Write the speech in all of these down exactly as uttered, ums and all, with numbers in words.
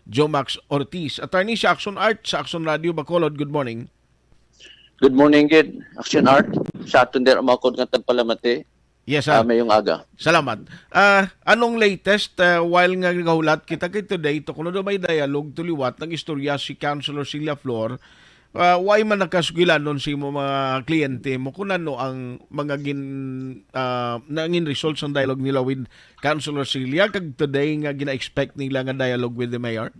Jomax Ortiz. Attorney, sa Action Art, sa Action Radio Bacolod, good morning. Good morning, gid. Action Art, sa aton dira mga kod nga tagpalamati. Yes, Ah, sir. Mayong aga. Salamat. Ah, anong latest, ah, while nga nagahulat kita kay today, to kuno daw may dialogue to liwat nag-istorya si Councilor Celia Flor, ah, why man nakasugilanon sa imo mga kliyente mo kung ano ang mga gin ah, nangin results ang dialogue nila with Councilor Celia kag today nga gina-expect nila nga dialogue with the mayor?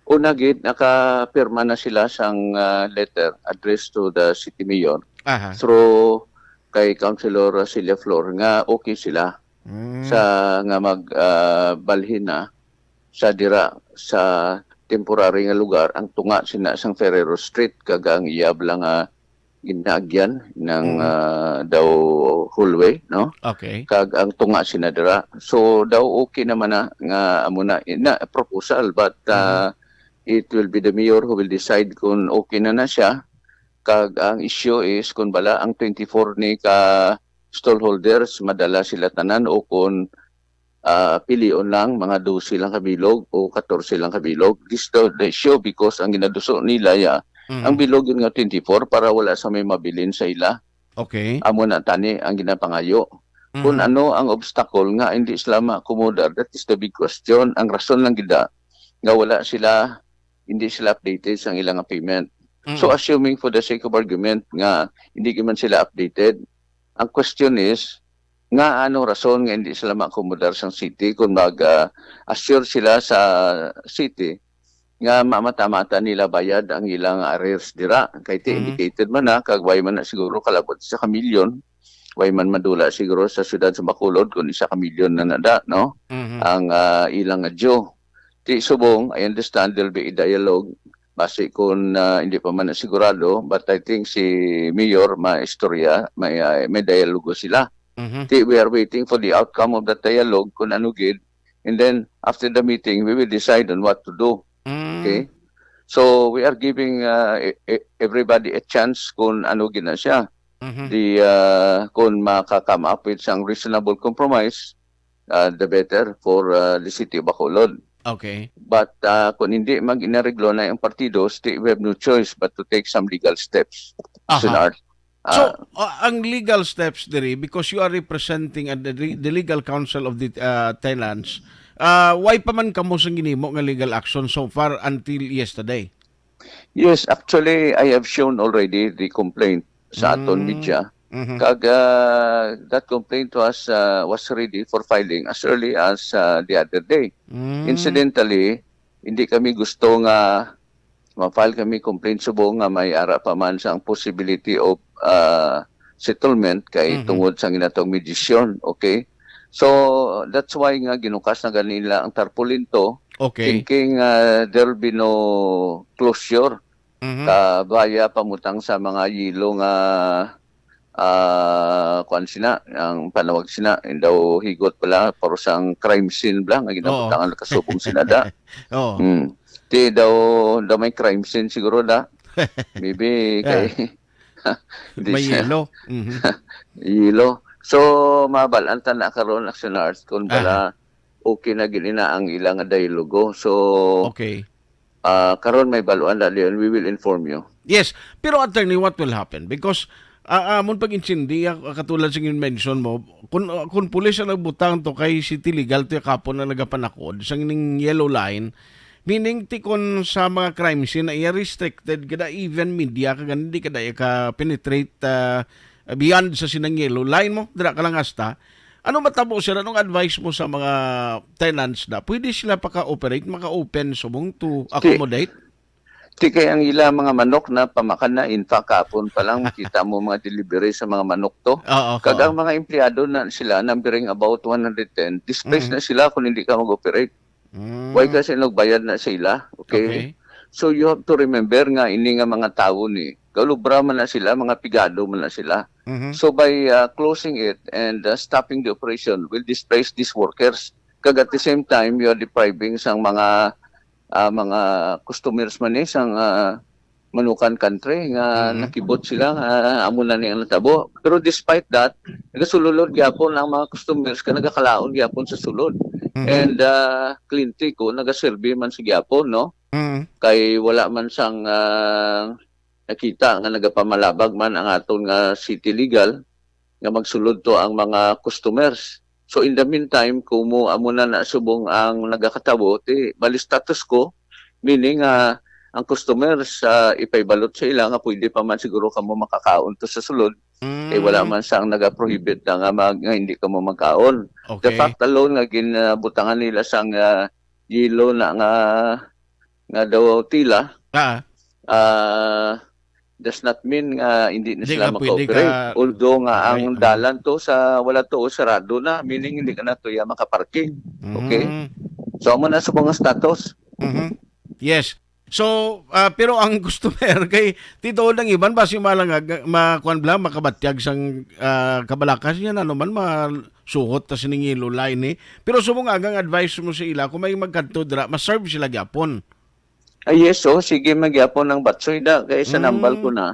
Una gid, nakapirma na sila sang ah, letter addressed to the city mayor Aha. through kay Councilor Celia Flor nga okay sila Mm. sa nga mag ah, balhin na sa dira sa temporary nga lugar ang tunga sina sang Ferrero Street kag ang iyab lang nga ginaagyan ng Mm. ah, daw hallway, no? Okay. Kag ang tunga sina dira. So daw okay naman na nga amo na, na proposal, but ah, it will be the mayor who will decide kung okay na na siya. Kag ang issue is kung bala ang twenty-four ni ka stallholders madala sila tanan o kung ah, pilion lang mga dose lang ka bilog o katorse lang ka bilog. This the, the issue because ang ginaduso nila ya, Mhm. ang bilog yun nga twenty-four para wala sa may mabilin sa ila. Okay. Amo na tani ang ginapangayo. Kung Mhm. ano ang obstacle nga hindi sila maakomodar, that is the big question. Ang rason lang gida nga wala sila, hindi sila updated sa ilang payment. So Mhm. assuming for the sake of argument nga hindi man sila updated, ang question is nga ano rason nga hindi sila maakomodar sang city kung mag ah, assure sila sa city nga mamata-mata nila bayad ang ilang arrears dira kay ti Mhm. indicated man na kag way man na siguro kalabot sa kamilyon, way man madula siguro sa siyudad sa Bacolod kung isa ka milyon na nada, no? Mhm. Ang ah, ilang nga due. Ti subong, I understand there'll be a dialogue basi kung ah, hindi pa man na sigurado, but I think si Mayor maistorya, may ah, may dialogo sila. Mhm. Ti we are waiting for the outcome of that dialogue kung ano gid, and then after the meeting we will decide on what to do. Mm. Okay? So we are giving uh, e- e- everybody a chance kung ano gid na siya. Mhm. The uh, kung maka-come up with sang reasonable compromise, uh, the better for uh, the city of Bacolod. Okay. But uh, kung hindi mag-inareglo na yung partido, sti- we have no choice but to take some legal steps. Aha. Senart. So, Uh, uh, ang legal steps diri, because you are representing uh, the, re- the legal counsel of the uh, tenants, uh, why pa man kamo sang ginimo nga legal action so far until yesterday? Yes, actually, I have shown already the complaint sa aton Mm. media. Mhm. Kag uh, that complaint was uh, was ready for filing as early as uh, the other day. Mm. Incidentally, hindi kami gusto nga ma-file kami complaint subong nga may ara pa man sang possibility of uh, settlement kay Mhm. tungod sa ginatong mediation, okay? So that's why nga ginukas na ganila ang tarpaulin to, Okay. thinking uh, there'll be no closure. Mhm. Kabaya pamutang sa mga yelo nga ah kuan sina ang panawag sina, daw higot pala para sang crime scene bla nga ginabutangan kasubong sina da. Oh. Hmm. Ti daw daw may crime scene siguro da. Maybe kay di May siya yelo. Mhm. yelo. So mabal-an ta na karon, Action Art, kung bala okay na gid ina ang ilang dialogo. So Okay. ah karon may baluan na diyon, we will inform you. Yes, pero attorney, what will happen? Because uh, amon pag-intindi, ah, katulad sa mention mo, kung, uh, kung pulis ang nagbutang to kay city legal to kapon na nagapanakod sa ning yellow line, meaning ti kon sa mga crime scene na iya restricted kada even media ka gani di kada iya ka penetrate ah, beyond sa sinang yellow line mo, dira ka lang hasta. Ano matabo sir? Anong advice mo sa mga tenants na pwede sila paka-operate, maka-open subong to accommodate? Ti kay ang ila mga manok na pamakan na, in fact, kapon pa lang makita mo mga delivery sa mga manok to. Oo. Kag Oo. Ang mga empleyado na sila, numbering about one hundred ten, displaced Mhm. na sila kung hindi ka mag-operate. Mm. Why kasi nagbayad na sila, okay? Okay. So you have to remember nga ini nga mga tawo ni, galubra man na sila, mga pigado man na sila. Mhm. So by uh, closing it and uh, stopping the operation will displace these workers. Kag at the same time, you are depriving sang mga ah, mga customers man ni sang ah, Manukan Country nga Mhm. nakibot sila nga amo na ni ang natabo. Pero despite that, nagasulod gyapon ang mga customers ka nagakalaon gyapon sa sulod. Mhm. And, ah, kliyente ko, nagaserbi man sa gihapon, no? Mhm. Kay wala man sang, ah, nakita nga nagapamalabag man ang aton nga city legal nga magsulod to ang mga customers. So, in the meantime, kumo amo na na subong ang nagakatabo, ti, bali status quo, meaning, ah, ang customers, ah, ipaibalot sa ila nga pwede pa man siguro kamo makakaon to sa sulod. Eh, wala Mm. man sang nagaprohibit na nga mag-, nga hindi kamo magkaon. The Okay. fact alone nga ginabutangan nila sang, ah, yelo na nga, nga daw tila, Ah. ah, does not mean nga hindi na Hindi sila ka pwede maka-operate. ka Although nga Ay, ang ano. dalan to sa, wala to, sarado na, meaning hindi ka na to ya makaparking. Okay? Mhm. So, amo na sa mga status. Mhm. Yes. So, ah, pero ang customer kay tituod ang iban, basi malangag, ma-, kuwan bala, makabatyag sang, ah, kabalakas niya, ano man, masuhot ta sining yelo line, eh. Pero subong nga ang advice mo sa ila, kung may magkadto dira, ma-serve sila gyapon. Ah, yes, oh, sige, magyapon ang batsoy da, kay sa nambal ko Mm. na.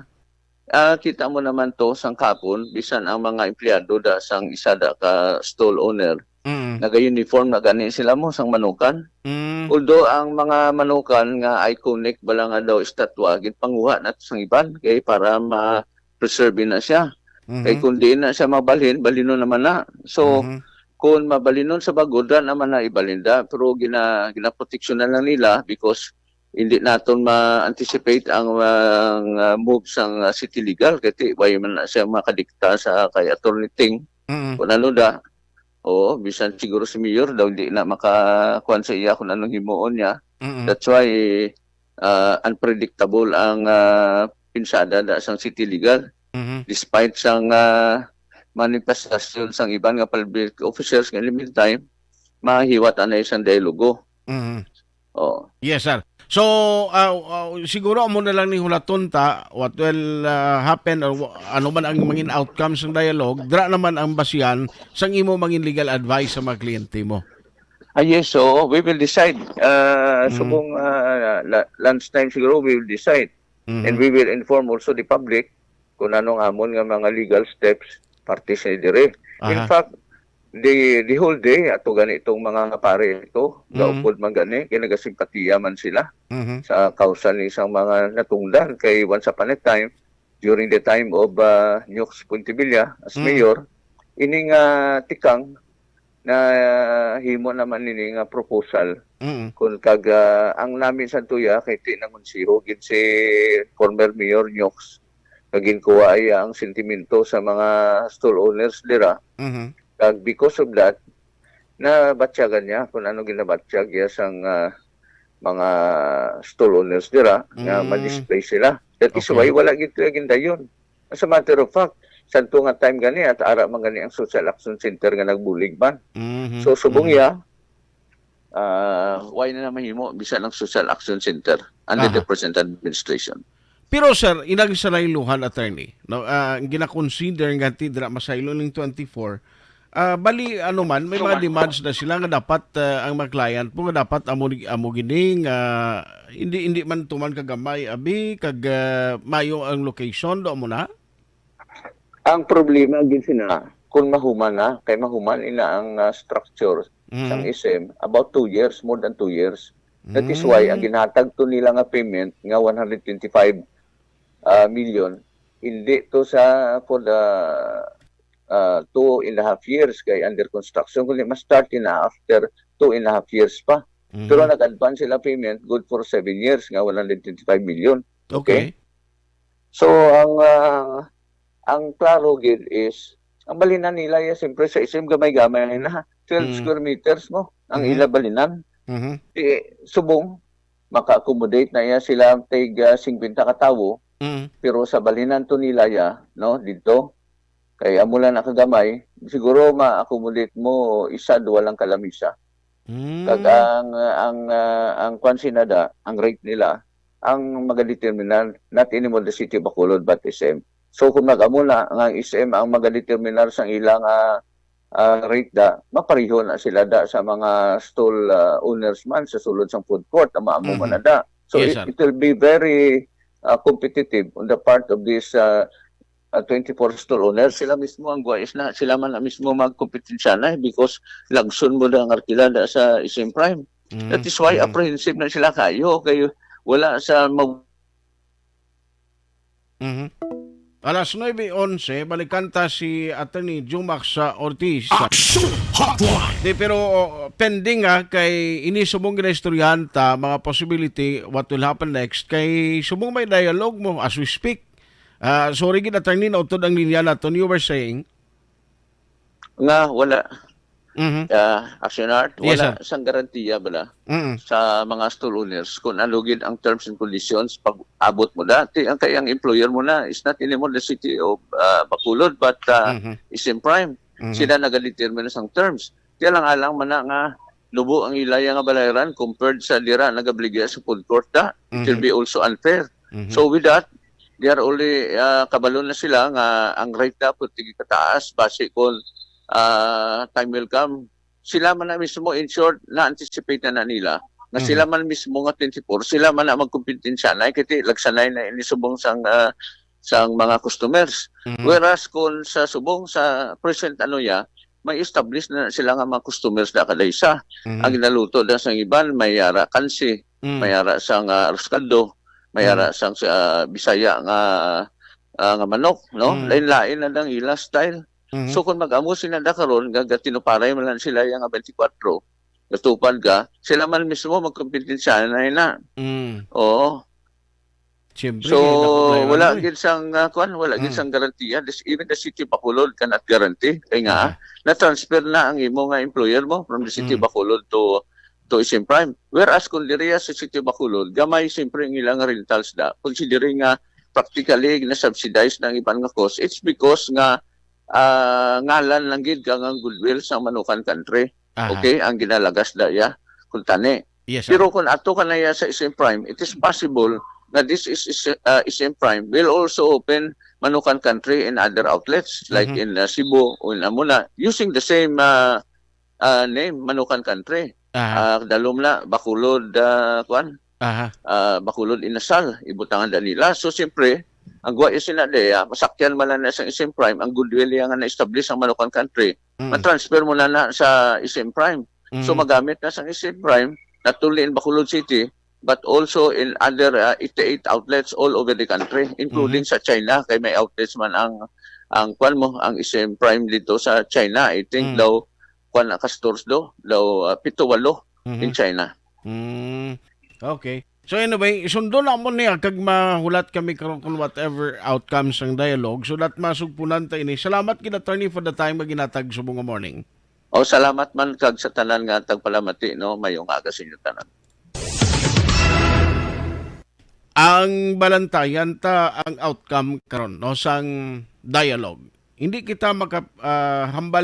Ah, kita mo naman to, sang kapon, bisan ang mga empleyado da, sang isa da ka stall owner, Mm. naga-uniform na gani sila mo, sang manukan. Mm. Although ang mga manukan nga iconic bala nga daw estatwa, ginpanguha na to sang iban, kay para ma-preserve na siya. Kay Mhm. kung di na siya mabalhin, balinon naman na. So, Mhm. kung mabalinon sa bagodra naman na ibalhin da, pero gina-, ginaproteksyonan lang nila because hindi naton ma-anticipate ang, ang, ah, move sang, ah, city legal, kay ti-, way man na siya makadikta sa kay Attorney Ting, Mm. kung ano da. Oo, bisan siguro si Mayor daw hindi na makakuan sa iya kung anong himuon niya. Mm. That's why, ah, unpredictable ang, ah, pinsada da sang city legal. Mhm. Despite sang, ah, manifestasyon sang iban nga public officers nga in the meantime, mahiwat anay sang dialogo. Mhm. Oh. Yes, sir. So, ah, ah, siguro amo na lang ni hulaton ta what will, ah, happen or wha-, ano man ang mangin outcome sang dialogue, dira naman ang basihan sang imo mangin legal advice sa mga kliyente mo. Ah, yes, so we will decide. Ah, Mm. subong, ah, la-, lunchtime siguro, we will decide. Mhm. And we will inform also the public kung anong amon nga mga legal steps parte sa diri. In Aha. fact, the, the whole day, ato gani itong mga pare ito, Mm. gaupod man gani, kay nagasimpatiya man sila Mhm. sa kausa ni isang mga natungdan. Kay once upon a time, during the time of, ah, Nyox Puentevilla as Mm. mayor, ining, ah, tikang na himo naman nini nga proposal. Mm. Kung kag, ah, ang nami sa tuya kay ti nangonseho gid si former Mayor Nyox nga ginkuha iya ang sentimento sa mga stall owners dira. Mhm. Kag because of that, nabatyagan niya kung ano ginabatyag iya sang, ah, mga stall owners dira nga Mm. ma-display sila. That is Okay. why wala gid tuya gindayon. As a matter of fact, santo nga time gani at ara man gani ang Social Action Center nga nagbulig man. Mhm. So, subong Mhm. iya, ah, why na na mahimo bisan ang Social Action Center under the Aha. present administration? Pero, sir, inang sa layluhan, attorney, no, ah, ang gina-consider nga ti dira masaylo ning twenty-four, ah, bali, ano man, may mga demands na sila nga dapat, ah, ang mga client mo nga dapat amo ni, amo gini nga hindi, hindi man tuman kagamay, abi, kag, ah, mayo ang location, do mo na? Ang problema gid sina, kung mahuman na, kay mahuman ina ang, ah, structure Mm. sang S M, about two years, more than two years. That is why ang Mm. ginhatag to nila nga payment nga one hundred twenty-five, ah, million, hindi to sa for the, ah, two and a half years kay under construction, kundi ma-start ina after two and a half years pa. Pero Mhm. nag-advance sila payment good for seven years nga one hundred twenty-five million. Okay? Okay. So, ang, ah, ang klaro gid is, ang balinan nila ya, siyempre, sa S M gamay-gamay na, twelve Mm. square meters mo ang Mm. ila balinan. Mhm. Di, subong, maka-accommodate na ya sila tig, ah, singkwenta ka tawo, Mm. pero sa balinan to nila ya, no, dito, kay amo lang nakagamay, siguro ma-accommodate mo isa, duha lang ka lamisa. Kag Mm. ang, ang, ah, ang kwan sinada, ang rate nila, ang magadeterminar, not anymore the City of Bacolod, but S M. So, kung nag-amo na nga ang S M ang magadeterminar sang ilang, ah, ah, rate da, mapareho na sila da sa mga stall, ah, owners man sa sulod sang food court, ang maamo man Mhm. na da. So, Yes, it, sir. it will be very, ah, competitive on the part of this, ah, ah, twenty-four stall owners, sila mismo ang guwais na, sila man na mismo magkompetensya na, eh, because lagson mo na ang arkila da sa S M Prime. Mm, That is why mm. apprehensive na sila kayo, kay wala sa mag- Mhm. Alas nuebe onse, balikan ta si Attorney Jumax sa Ortiz. Action Hotline! Di, pero, oh, pending, ah, kay ini subong ginaistoryahan ta, mga possibility, what will happen next, kay subong may dialogue mo as we speak. Ah, sorry gid, Attorney, nautod ang linya naton. You were saying? Nga wala. Mhm. Ah, Action Art, Yes, wala sir. sang garantiya bala Mm. sa mga stall owners kung ano gid ang terms and conditions pag abot mo dati. Ang kay ang employer mo na is not anymore the city of, ah, Bacolod, but, ah, Mhm. S M Prime. Mhm. Sila nagadetermine sang terms. Kaya lang alang man na nga lubo ang ilaya nga balayran compared sa dira nagabaligya sa food court da. It will Mhm. be also unfair. Mhm. So with that, they are only, ah, kabalo na sila nga ang rate dapat tigkataas base kon, ah, time will come. Sila man na mismo, in short, na-anticipate na, na nila nga Mhm. sila man mismo nga twenty-four, sila man na magkompetensya na, kiti lagsanay na ini subong sang, ah, sang mga customers. Mhm. Whereas kung sa subong sa present ano ya, may establish na sila nga mga customers da kada isa. Mhm. Ang ginaluto da sang iban, may ara kansi, Mm. may ara sang, ah, arroz caldo, may Mm. ara sang, ah, Bisaya nga, ah, nga manok, no? Mm. Lain-lain na dang ila style. Mhm. So, kung mag-amo sila da karon, nga gatinuparay man lang sila yang twenty-four, natupad ka, sila man mismo magkompetensya na ina. Mm. Oo. Siyempre, So, kay nakuklay man wala mo eh. gid sang, ah, kwan, wala gid Mm. sang garantiya. This, even the city of Bacolod cannot guarantee. Kay nga, Aha. na-transfer na ang imo nga employer mo from the city of Mm. Bacolod to, to S M Prime. Whereas kung diri sa city of Bacolod, gamay siyempre ang ilang rentals da. Kung si diri nga practically na-subsidize na ang iban nga cost, it's because nga, ah, ngalan lang gid ka nga goodwill sa Manukan Country. Aha. Okay, ang ginalagas da ya, kung tani. Yes, sir. Pero kung ato ka na ya sa S M Prime, it is possible na this is, is, uh, S M Prime will also open Manukan Country in other outlets, like Mhm. in, uh, Cebu o in Amuna, using the same, uh, uh, name, Manukan Country. Aha. Uh, dalom na, Bacolod, uh, kwan, Aha. uh, Bacolod Inasal, ibutangan da nila. So, siyempre, ang guwa sina de, uh, masakyan man lang na sa S M Prime, ang goodwill niya nga na-establish ang Manukan Country, Mm. ma-transfer mo na na sa S M Prime. So, Mm. magamit na sa S M Prime, not only in Bacolod City, but also in other, uh, eighty-eight outlets all over the country, including Mhm. sa China, kay may outlets man ang, ang kwan mo, ang S M Prime dito sa China. I think Mm. daw, kwan na ka stores do, daw, uh, pito walo in Mhm. China. Mm. Okay. So anyway, sundo na mo niya kag mahulat kami karon kung whatever outcomes ang dialogue so that masugpunan ta ini. Salamat gid, attorney, for the time nga ginatag subong nga morning. O, salamat man kag sa tanan nga tagpalamati, no? Mayong aga sa inyo tanan. Ang balantayan ta ang outcome karon, no, sang dialogue. Hindi kita maka, ah, hambal